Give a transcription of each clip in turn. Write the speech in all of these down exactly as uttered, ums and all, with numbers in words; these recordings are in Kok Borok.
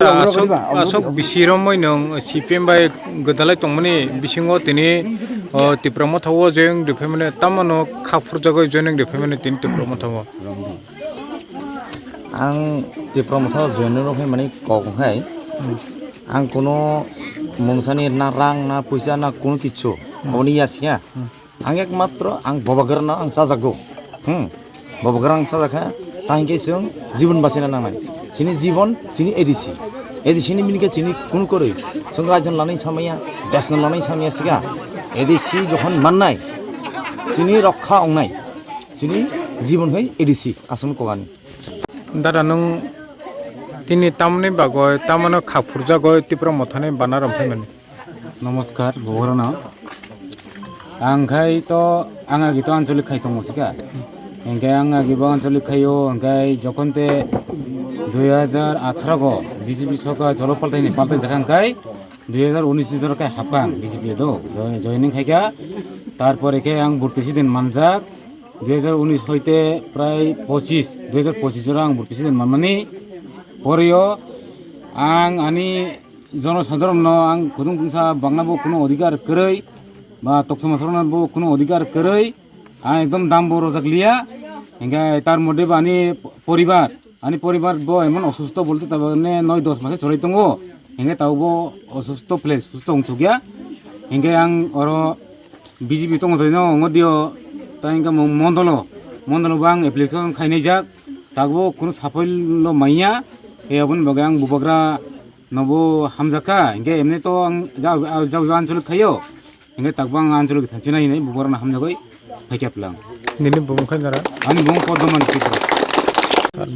Asok, asok bisi romoi nwng C P M bai gwdalai tongmani bisingo tini, o, Tipra Motha o joining rwphaimani, tamo no kha phurjagwi joining rwphaimani tini Tipra Motha o. Ang Tipra Motha o joining rwphaimani kok wngkha, ang kuno mungsani na rang na puisa na kuno kichu aboni ya siya. Ang ekmatro ang Bubagrano ang chajago. Hmm. Bubagra ang chajakha, tang khe chwng jibon bachina nangnai. Chini jibon, chini A D C. A D C ni bini khe chini kun kwrwi. Chwng rajno lanai samaya, desno lanai samaya siga. A D C jokhon mannai, chini rokha ongnai. Chini jibon hai A D C aswk kokani. Dada, nwng tini tamni bagwi, tamano kha phurjagwi Tipra Mothani bana rwphaimani? Namaskar, Bubagrano. Ang khai to, ang agi to ancholik khai tongo sika. Hingke ang agi bo ancholik khaio, hingke jokhon te dui hajar atharo go B J P sorkar jolo paltai ni paltai jakha hingkai dui hajar unis ni jora kai hapkang B J P do, join-, joining khaika. Tarpore khe ang board president manjak, dui hajar unis hoite prai pochis, dui hajar pochis jora ang board president manmani. Porio ang ani jonosadharonno ang kudung kungsa bangna bo kuno odhikar kwrwi, ba toksoma sorokno bo kuno odhikar kwrwi, ang ekdom dam bo rojak liya. Hingke tar moddhe bo ani poribar, ani poribar bo emon osusto bolte tabuk ne noi dos mase choli tongo, hingke tabuk bo osusto phle susto wngsukya. Hingke ang oro B J P tongo twi no ongo dio, ta hingke mo-, mondolo, mondolo bo ang application khainai jak, tabuk bo kuno saphoi lo manya, e aboni bagwi ang Bubagra nobo hamjakha, hingke emni to ang ja, ja, ja ancholik khaio, hingke takbo ang ancholik thanchina hinwi Bubagrano hamjagwi phaikya plang. Nini bumung khai nara? Ani bumung Poddomani Tripura.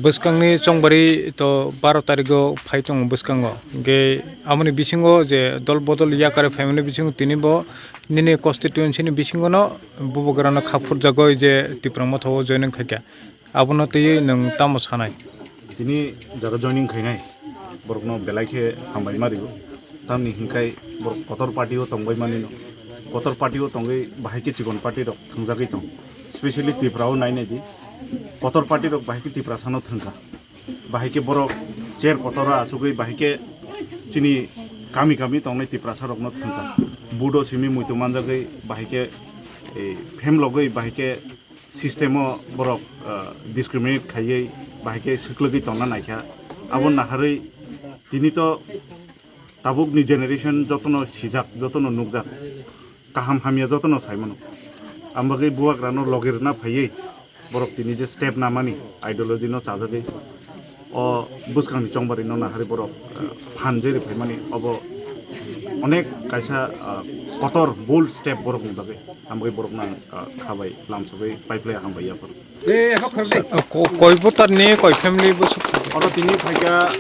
Bwskangni chongbari to baro tarigo phai tongo bwskango, hingke amoni bisingo je dol bodol yakare phaimani bisingo tini bo nini constituency ni bisingono Bubagrano kha phurjagoi je Tipra Motha o joining khaikha. Abono twiwi nwng tamo sanai? Tini jara joining khainai borokno belai khe hambai ma rio. Tamni hinkhai borok kotor party o tongbai manino. Kotor party o tongwi bahai khe chikon party rok thangjagwi tong. Specially Tripura o nai nai di. Kotor party rok bahai khe Tiprasa no thangkha. Bahai khe borok chair kotor o achugwi bahai khe chini kami kami tongnai Tiprasa rokno thangkha. Budo simi muitu manjagwi bahai khe, eh, phemlogwi bahai khe system o borok, ah, discriminate khaiwi bahai khe swklwgwi tongna naikha. Abo naharwi tini to tabukni generation jotono sijak, jotono nukjak, kaham hamya jotono saimano. Ang bagwi Bubagrano logi rwna phaiwi borok tini je step namani ideology no chajagwi o bwskangni chongbarino naharwi borok, ah, phan jeri phaimani obo onek kaisa, ah, kotor bold step borokni bagwi. Hambai borokno ang, ah, khabai lamsogwi paiphlai hambai yaphar. Sa-, ko-, koi voter ni koi family bo suk? Oro tini phaikha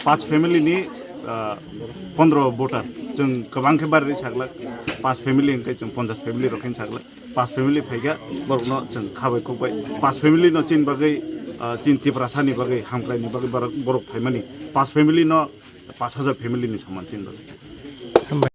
panch family ni, ah, pondro voter. Chwng kwbang khe bari saglak, panch family hwnkhe chwng ponchas family rok khe saglak. Panch family phaikha, borokno chwng khabai khukbai. Panch family no chini bagwi, ah, chini Tiprasa ni bagwi, hamkrai ni bagwi borok, borok phaimani. Panch family no panch hajar family ni saman chini bagwi.